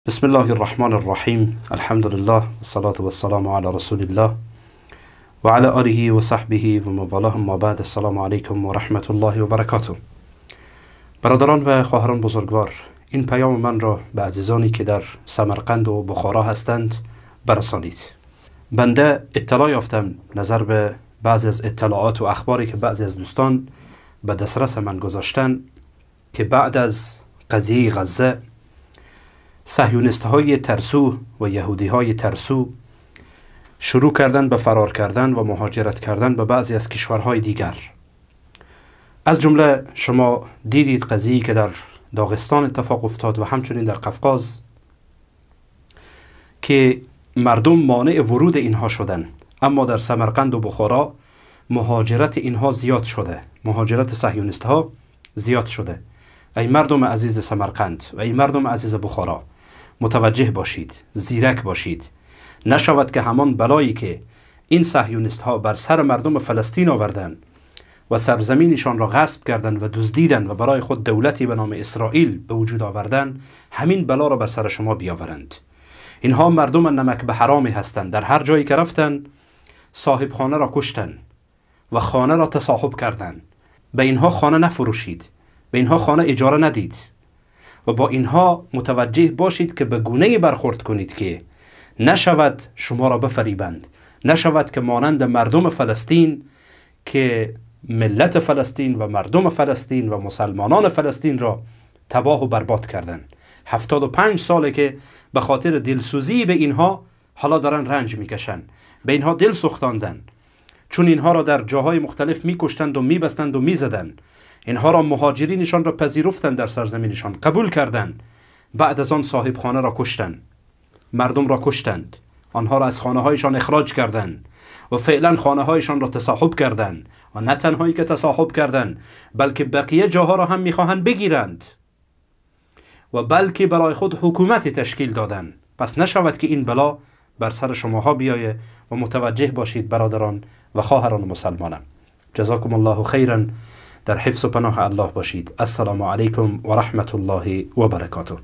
بسم الله الرحمن الرحیم. الحمد لله والصلاة والسلام علی رسول الله و علی آله و صحبه و موالاه. ما بعد، السلام علیکم و رحمت الله و برکاته. برادران و خواهران بزرگوار، این پیام من را به عزیزانی که در سمرقند و بخارا هستند برسانید. بنده اطلاع یافتم نظر به بعضی از اطلاعات و اخباری که بعضی از دوستان به دسترس من گذاشتن که بعد از قضیه غزه صهیونیست های ترسو و یهودی های ترسو شروع کردن به فرار کردن و مهاجرت کردن به بعضی از کشورهای دیگر. از جمله شما دیدید قضیه که در داغستان اتفاق افتاد و همچنین در قفقاز که مردم مانع ورود اینها شدن، اما در سمرقند و بخارا مهاجرت اینها زیاد شده، مهاجرت صهیونیست ها زیاد شده. ای مردم عزیز سمرقند و ای مردم عزیز بخارا، متوجه باشید، زیرک باشید. نشود که همان بلایی که این صهیونیست ها بر سر مردم فلسطین آوردند و سرزمینشان را غصب کردند و دزدیدند و برای خود دولتی به نام اسرائیل به وجود آوردند، همین بلا را بر سر شما بیاورند. اینها مردم نمک به حرامی هستند. در هر جایی که رفتند صاحب خانه را کشتند و خانه را تصاحب کردند. به اینها خانه نفروشید، به اینها خانه اجاره ندید و با اینها متوجه باشید که به گونه برخورد کنید که نشود شما را بفریبند، نشود که مانند مردم فلسطین که ملت فلسطین و مردم فلسطین و مسلمانان فلسطین را تباه و برباد کردند. 75 ساله که به خاطر دلسوزی به اینها حالا دارن رنج میکشن، به اینها دل سوختاندن، چون اینها را در جاهای مختلف میکشتند و میبستند و میزدند. اینها را مهاجرینشان را پذیرفتند، در سرزمینشان قبول کردند. بعد از آن صاحب خانه را کشتند، مردم را کشتند، آنها را از خانه هایشان اخراج کردند و فعلا خانه هایشان را تصاحب کردند. و نه تنهایی که تصاحب کردند، بلکه بقیه جاها را هم میخواهند بگیرند و بلکه برای خود حکومت تشکیل دادند. پس نشود که این بلا بر سر شماها بیایه و متوجه باشید برادران و خواهران مسلمانم. جزاکم الله خیرا. در حفظ و پناه الله باشید. السلام علیکم و رحمت الله و برکاته.